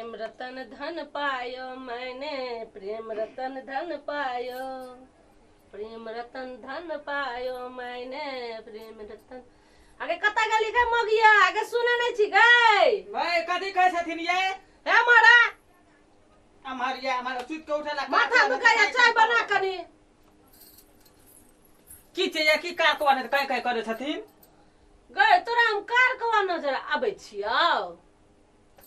प्रेम रतन धन पायो मैंने, प्रेम रतन धन पायो, प्रेम रतन धन पायो मैंने, प्रेम रतन। आगे कतऽ गेली गे मगिया? आगे सुने नहीं छी गै। भाई कथी कहै छथिन ये? हे मारा अमहरिया हमारा सुति के उठेला माथा दुखाइया, चाय बना कनी। की छै की कार को कहीं कहीं करै छथिन गै? तोरा हम कार कवा नजर आबै छियौ?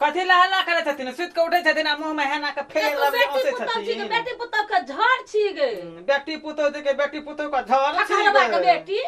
कथी ला हल्ला करै छथिन? सुति के उठै छथिन आ मुंह में हेना के फेर तू लबे बेटी औसै पुतहु छी छथिन। बेटी पुतहु के झड़ छी गे। बेटी पुतहु के बेटी पुतहु के झड़ छी खखरबा के गे। बेटी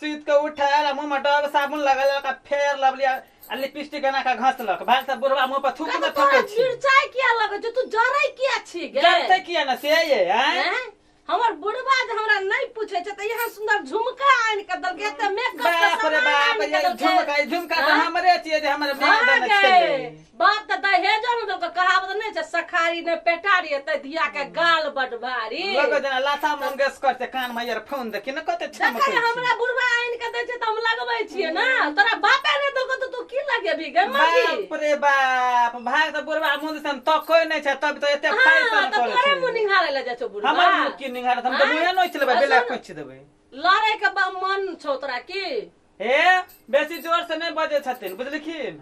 सुति के उठल आ मुंह में डब साबुन लगल के फेर लबली आ लिपस्टिक एना के घसलक। भाग से बुढ़वा मुंह पर थूक कथी न तोरा थूकै छी। मिरचाई किया लगै छौ? तू जरै किया छी गे? जरतै किया न से ये हैं? हैं? हमर बुढ़वा जे हमरा नहीं पूछे छै त यहाँ सुंदर झुमका आनि के देलकै, एते मेकअप के बाप रे सामान बाप, आनि के ये देलकै। झुमका, ई झुमका तऽ हाँ? हमरे छियै जे हमर माय हाँ देने गे, छलै। बाप तऽ दहेजो ने देलकै। कहावत नहि छै, सखारी ने पेटारी, एते धिया के गाल बड भारी। लगै जेना लता मंगेशकर छै, कान में ईयरफोन देखी ने कते देखै चमकै छै। हमरा बुढ़वा आनि के दै छै तऽ हम लगबै छियै ने। तोरा बापे नहि देलकौ तऽ तू की लगेबही गे मगी? बाप रे बाप, भाग तऽ बुढ़वा मुँह दिसन तकै नहि छै तब तऽ एते हाँ फैशन तऽ करै तोरे छै। मुँह निहारै लए जाइ छौ बुढ़वा? हमर मुँह की निहारत? हम तऽ आँय? मुँहे नोचि लेबै, आ बेला सुन। खोचि देबै। लड़ै के मन छौ तोरा की? हे, बेसी जोर से नहि बजै छथिन, बुझलखिन?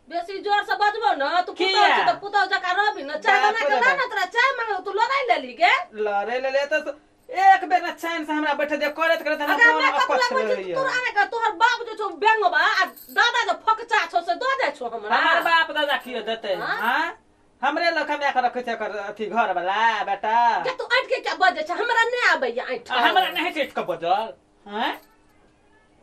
बेसी जोर से बजबो न तू पुतहु किया? छी तऽ पुतहु जकाँ रहबी न। चाय बाप बना के रे ला बाप। न, तोरा चाय मांगो तू लड़ाई लेली गे? लड़ै लेले तऽ एक बेर ने चैन से हमरा बैठे दे, करैत करैत हमरा अगर मोन मेकअप अकच्छ लगबै छी तऽ रहैया। तोरा आने के तोहर बाप जे छौ बेंगबा आ दादा जे फकचा छौ से दऽ जाइ छौ हमरा? हमर बाप दादा कियो देतै? हाँ? हाँ, हमरे लग कमा के रखै छै एकर अथी घर वाला बेटा। के तू ऐंठ के क्या बजै छै? हमरा नहि आबैया ऐंठ। आ हमरा नहि छै के बजल हैं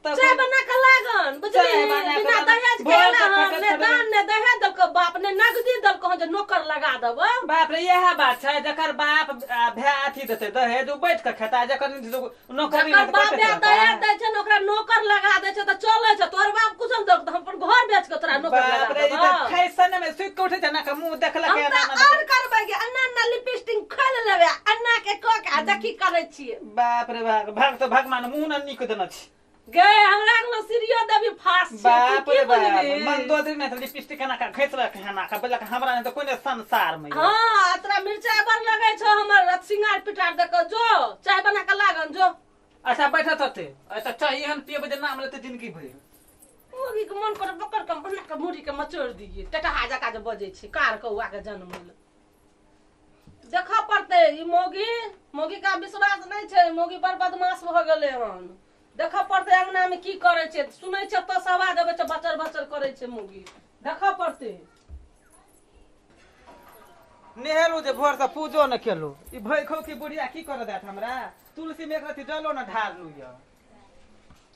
तऽ चाय बना के लागन, बुझली? चाय बना के बिना लागन। दहेज के भोर एला से हन खटल ने छलै। दान ने दहेज देलको बाप, ने नगदी देलको हन जे नौकर लगा देबो। बाप रे, इएह बात छै। जकर बाप आ, भाय अथी देतै दहेज ओ बैठ के खेता, जकर नहि देतै, ओ नौकरी जकर नहि बाप तऽ दहेज रहता। दै छै ने ओकरा नौकर लगा दै छै तऽ चलै छै। तोहर बाप कुछो ने देलको तऽ हम अपन घर बेच के तोरा नौकर लगा बाप रे, ई देबो। तऽ फैशन में सुति के उठै छै ना के मुंह देखलक हम एना तऽ एना। और करबै गे, अन्ना अन्ना लिपस्टिक खोलि लेबै आ अन्ना के कऽ के आ देखी करै छियै। बाप रे बाप, भाग तऽ भगवान मुंह न नीक देने छै गे। हमरा अङ्गना सीरियो देवी फास छै, तू बाप की रे बाप। बुझली? मंदोदरी नहि तऽ लिपस्टिक एना के घसलक एना के, बोललक हमरा नहि तऽ कोइ नहि संसार में। हाँ, तोरा मिरचाइ बड़ लगै छौ हमर सिंगार पिटार देख। जो चाय बना के लागन जो। अच्छा, बैठत होते तऽ चाय एहन पियबै जे नाम लेतै जिंदगी भरि। मुर्गी के मन करे पकड़ के बना के मुड़ी के मचोड़ दिए। टेटहा जकाँ जे बजै छै कार कौआ के जन्म। देखऽ पड़तै ई मौगी, मौगी का विश्वास नहि छै। मौगी बड़ बदमाश भऽ गेलै हन। देखऽ पड़तै अंगना मे की करै छै। सुनै छै तऽ आवाज अबै छै, बचर बचर करै छै मौगी। देखऽ पड़तै। नेहेलू जे भोर से पूजो न केलू। ई भैखौ की बुढ़िया की कर देत हमरा? तुलसी में एक रत्ती जलो न ढारलू। य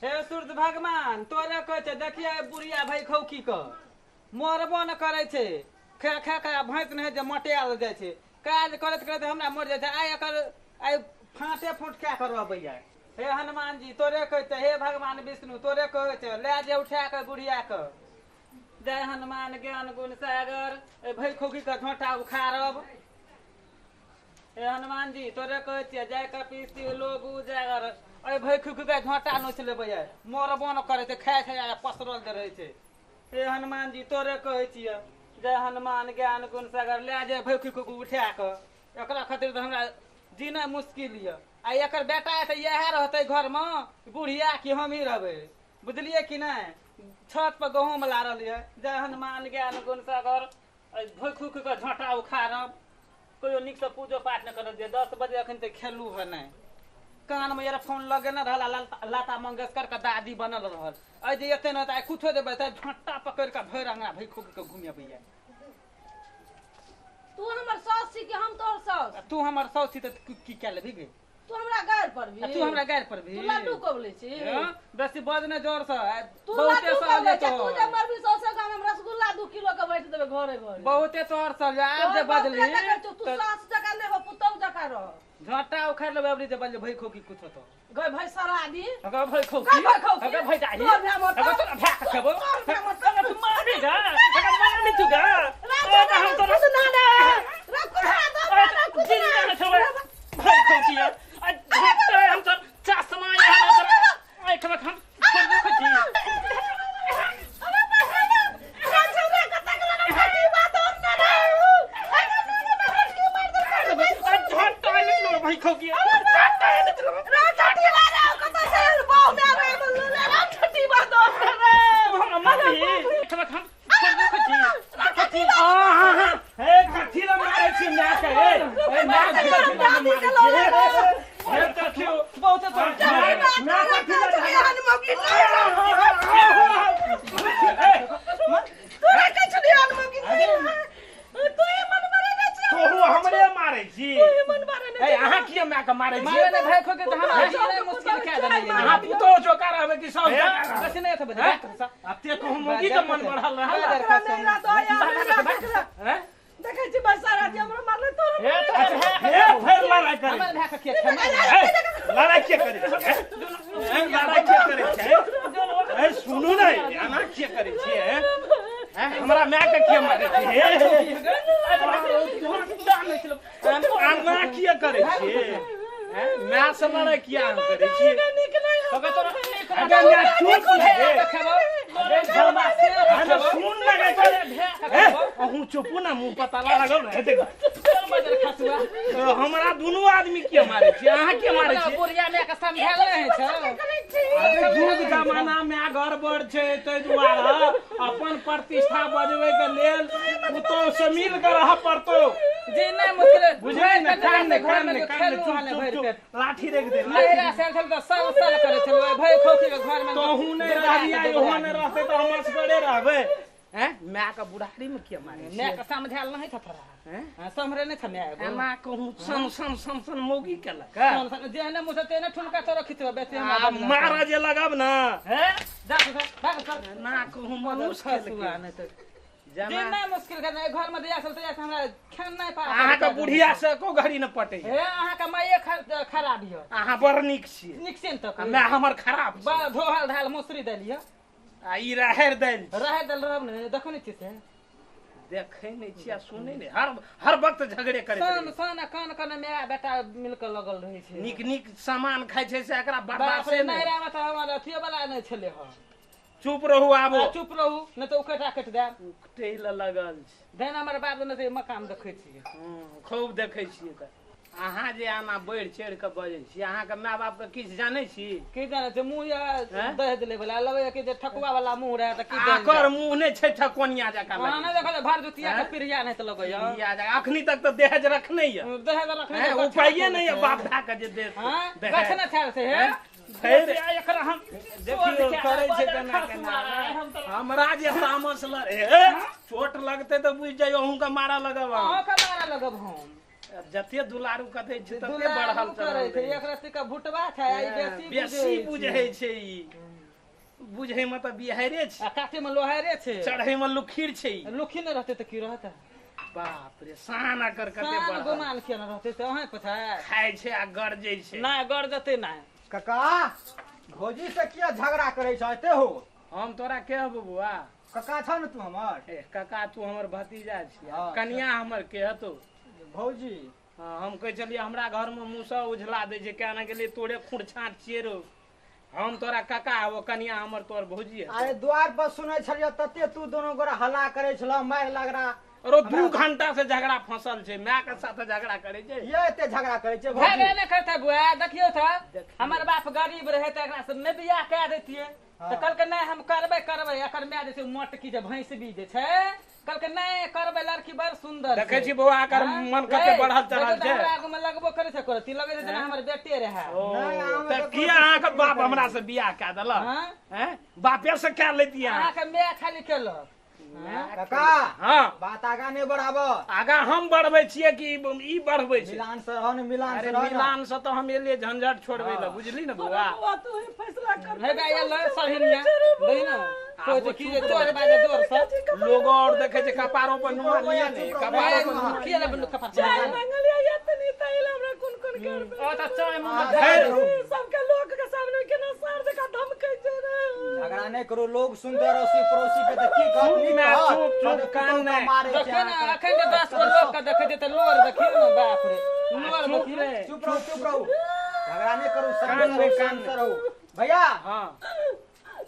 हे सूर्य भगवान, तोरे कहै छै, देखिए बुढ़िया भैखौ की क मरबो न करै छै। खा खा के आ भैंस नहि जे मटेल जाइ छै। काज करैत करैत हमरा मरि जाइ छै। आइ एकर आइ फाँटे फूट खा कर अबैया। हे हनुमान जी, तोरे कहै छै, हे भगवान विष्णु, तोरे कहै छै, लए जे उठा के बुढ़िया के। जय हनुमान ज्ञान गुण सागर, ए भैखौकी के झोंटा उखाड़ब। हे हनुमान जी, तोरे कहै छियै, जय कपीस लोग उजागर, अरे भैखौकी के झोंटा नोचि लेबै। आइ मरबो न करै छै, खाय खाय आ पसरल जे रहै छै। हे हनुमान जी, तोरे कहै छियै, जय हनुमान ज्ञान गुण सागर, लए जे भैखौकी के उठा कऽ। एकरा खातिर तऽ हमरा जीना मुश्किल यऽ। आ एकर बेटा तऽ इएह रहतै घरमे बुढ़िया कि हमही रहबै, बुझलियै कि नहि? छत पर गहूँम लारल यऽ। जय हनुमान ज्ञान गुण सागर, भूख के झोंटा उखाड़ब। कहियो नीकसँ पूजो पाठ नहि करत। जे 10 बजे अखन तक खेलू हँ नहि, कानमे इयरफोन लगेने रहल आ लता मंगेशकर के दादी बनल रहल। अइ जे एते नहि तऽ आइ कुछो देबै तऽ झोंटा पकड़ि कऽ भरि अङ्गना भैखो के घुमेबैया। तू हमर साउस छी कि हम तोहर साउस? आ तू हमर साउस छी तऽ की कए लेबही गे? तू हमरा गारि परबी? आ तू हमरा गारि परबी? तू लड्डू कबले छी? हँ? बेसी बज नहि जोर से। तू बहुते लड्डू सहल कबले छी? तोहर। तू जे मरबी सौंसे गाम में रसगुल्ला 2 किलो के बांटि देबै घरे घरे। बहुते तोहर सहल। आब जे तोहर बाप बजली रे देखै छौ, तू तऽ सास जकाँ नहि हो, पुतहु जकाँ रह। झोंटा उखाड़ि लेबै अबरी जे बजली भैखो की कुछो तो। गै भैंसरादी। अगर भैखो गै की भैखो की? अगर भैजाही। तोहर भाय मरतौ। अगर तोरा भाय के खेबौ। तोहर भाय मरतौ। अगर तू मारबी गा, अगर मारबी तू गा। राजू, अगर हम तोरा कुछ ना दे। रा कुछ ना दे, रा कुछ ना। जिंदा न छोड़बै। भैखो की आ झोंटा हम तोर चश्मा यहाँ तोरा आँखि में हम छोड़बो खची। अरे बहन, राजू रे कतक लगा छाती बात और ना रे। मारै छियै? मारे नै भाई खोके त हमरा जीने मुश्किल कै देने। अहाँ पुतोह जोका रहबै कि साउस जोका रहबै? बेसी नै थबे। अते कहूँ मौगी के मन बढ़ल रहल। हैं? देखै छी बरसा राति हमरो मारले तोरो। हे फेर लड़ाई करै। हमर भाई के के लड़ाई के करै छै? लड़ाई के करै छै? ए सुनू नै, एना के करै छियै? हमरा माय के के मारै छियै? एना के करै छियै? माय से लड़ाई किया अहाँ करै छियै? अहूँ चुपू ना, मुँह पताला लगल रहे। हमरा दुनू आदमी के मारै छियै, अहाँ के मारै छियै? बुढ़िया माय के समझायल नहि छै। युग जमाना मे गड़बड़ छै, ताहि दुआरे अपन प्रतिष्ठा बजबै के लेल पुतोह से मिल के रहऽ पड़तौ। जी नहि मुश्किल बुझै ने, कान ने कान ने कान ने, चुप चुप चुप, लाठी रख दे। नहिरा से छल तऽ साल साल करै छल भाई खोखी के घर में। तोहू नहि रहबियै, इहो नहि रहतै तऽ हम असगरे रहबै। हैं माय के बुढ़ारी में किया मारै छियै? माय के समझायल नहि छ थोड़ा। हैं समरे नहि छ माय गो। एना कहूँ सन सन सन सन मौगी केलक। जेहने मुँह से तेहने ठुनका तोरा खिचबे बेसी हमरा। मारा जे लगब ना। हैं जा भाग चल। ना कहूँ मनुष्य खसुआ नहि तऽ जीना मुश्किल कर घर में दिया चलते हमरा खान नहीं पा। अहाँ के बुढ़िया से एको घड़ी न पटे। हे अहाँ के माये खराब यो। अहाँ बड़ नीक छी। नीक से त माय हमर खराब बा धोहल धाल मसुरी देलियो आ ई राहर देल। राहर देल रहब ने देखो नै छी से। देखै नै छी आ सुनै नै, हर हर वक्त झगड़े करै। सन सन कान कान माय बेटा मिल के लगल रहै छै। नीक नीक सामान खाइ छै से एकरा बर्दाश्त नै। नहिरा में त हमर अथियो वाला नै छले ह। चुप रहू आबो। चुप रहू नहि तऽ उकटा कटि देब। उकटै लए लगल छै। धन हमर बाप नहि तऽ मकान देखै छियै। खूब देखै छियै। तऽ अहाँ जे आना बढ़ि चढ़ि कऽ बजै छी, अहाँके माय बापके किछु जानै छी? की जानै छै? मुँह दहेज लै वला लगैया कि जे ठकुआ वाला मुँह रहै तऽ की आकर मुँह नहि छै ठकोनिया जकाँ। अहाँ नहि देखल भर जुतिया के पिरिया नहि तऽ लगैया। अखनी तक तऽ दहेज रखने यऽ। दहेज रखने उपाये नहि यऽ बाप भाय के जे देत। गछ नहि छायल छै। हे फेर एकरा हम देखियौ करै छै केना केना। हमरा जे तामस लड़े चोट लगतै तऽ बुझि जाइयो अहूँके मारऽ लगब। अहूँके मारऽ लगब हम। जते दुलारू करै छै तते बढ़ल चलल छै। एक रत्ती के भुटबा छै आ ई बेसी बुझै छै। ई बुझै मे तऽ बिहारे छै आ काटे मे लोहारे छै, चढ़ै मे लुखीर छै। लुखी नहि रहतै तऽ की रहतै? बाप रे शान आकर कते बढ़ल। गुमान किया नहि रहतै से अहें पछा खाइ छै आ गरजै छै। नहि गरजतै नहि। काका भौजी से किया झगड़ा करै छ एते हो? हम तोरा के हबो बुआ? काका छ ने तू हमर। ए काका तू हमर भतीजा छियै, कनिया हमर के हतो? भौजी। हाँ हम कहै छलियै हमरा घर में मुँह से उझला दै छै, केना गेलियै तोरे खूर छाँट छियै रो। हम तोरा काका हबो, कनिया हमर तोर भौजी। अरे द्वार पर सुनै छलियै तते तू दोनो गोरा हल्ला करै छलह, मारि लगरा। रो 2 घंटा से झगड़ा फसल छै, माय के साथ झगड़ा करे छै। ये एते झगड़ा करे छै? झगड़ा नहि करते बुआ। देखियौ तऽ हमर बाप गरीब रहे तऽ एकरा से नहि बियाह कए दैतियै तऽ कहलकै नहि हम करबै करबै। एकर माय जे छै मोटकी जे भैंस भी जे छै कहलकै नहि करबै, लड़की बड़ सुंदर। देखै छी बौआ एकर मन कते बढ़ल चढ़ल छै। हमरा आगू मे लगबो करै छै करती लगै छै जेना हमर बेटे रहै। तऽ किया अहाँके बाप हमरा से बियाह कए देलक? हैं बापे से कए लैतियै? अहाँके माय खाली केलक। काका हाँ बात आगा नहीं बढ़ाब। आगा हम बढ़बै छियै कि ई बढ़बै छै? मिलान से रहो ने, मिलान से रहो। मिलान से तऽ हम एलियै झंझट छोड़बै लए, बुझली ने बौआ? तू ही फैसला कर। हे गाय ल सहिनिया दही ने कोइ की जे तोर बाजे जोर से लोग और देखै छै कपारो पर नुआ लिया ने, कपारो पर नुआ किया ले कपार चाय मंगलिया या तनी तैल हमरा कोन कोन कर ओ त चाय मंगल सबके लोग के सामने केना सार जका धमकै छै रे। झगड़ा नहीं करो, लोग सुनते अड़ोसी पड़ोसी के त की कहत? चुप चुप कान नै देखियौ ने। अखन जे 10 गो लोग के देखै छै त लोर देखियौ ने। बाप रे लोर देखियौ। चुप रहो चुप रहो, झगड़ा नहीं करू, शांत रहो भैया। हां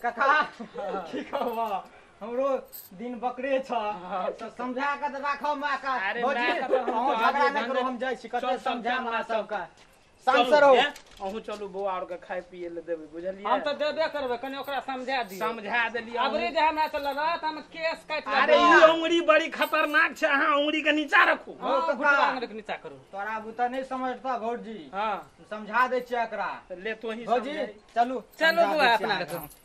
काका की कहबो, हमरो दिन बकरे छ त समझा के त राखो मां का। भौजी अहूँ झगड़ा नहीं करू, हम जाइ छी कते समझा हमरा सबके। शांत रहो। अहूँ चलू बौआ और के खाय पिए ले देबै, बुझलियै? हम तऽ देबे करबै, कनि ओकरा समझा दियौ। समझा देलियै। अबरी जे हमरा से लड़त हम केस काटि लेबै। अरे ई उंगली बड़ी खतरनाक छै, अहाँ उंगली के नीचा रखू। हां घुटवा अंगुली के नीचा करू। तोरा बुता नहीं समझता भौजी। हां समझा दै छियै एकरा। ले तोही भौजी चलू चलू बौआ अपना के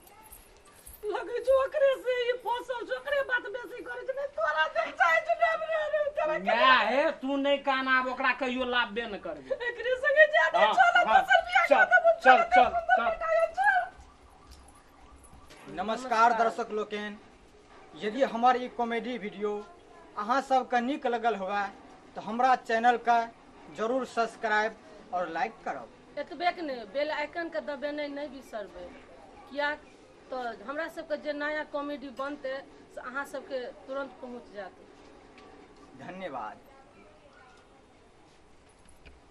लगै छौ ओकरे से ई फसल छौ, ओकरे बात बेसी करै छै। नहि तोरा देख चाहै छै ने रे, तोरा My हे तू नहीं कान, आब ओकरा कहियो लाभबे न करबे। एकरे संगे जाने चल, दोसर बियाह चल कर देबो। चल चल चल। नमस्कार दर्शक लोकनि, यदि हमर ई कॉमेडी वीडियो अहाँ सबके नीक लगल हुए तो हमरा चैनलके जरूर सब्सक्राइब और लाइक करब। एतबे के नहि, बेल आइकन के दबेनाइ नहि बिसरबै, किया तऽ हमरा सबके जे नया कॉमेडी बनतै से अहाँ सबके तुरंत पहुँच जायत। धन्यवाद।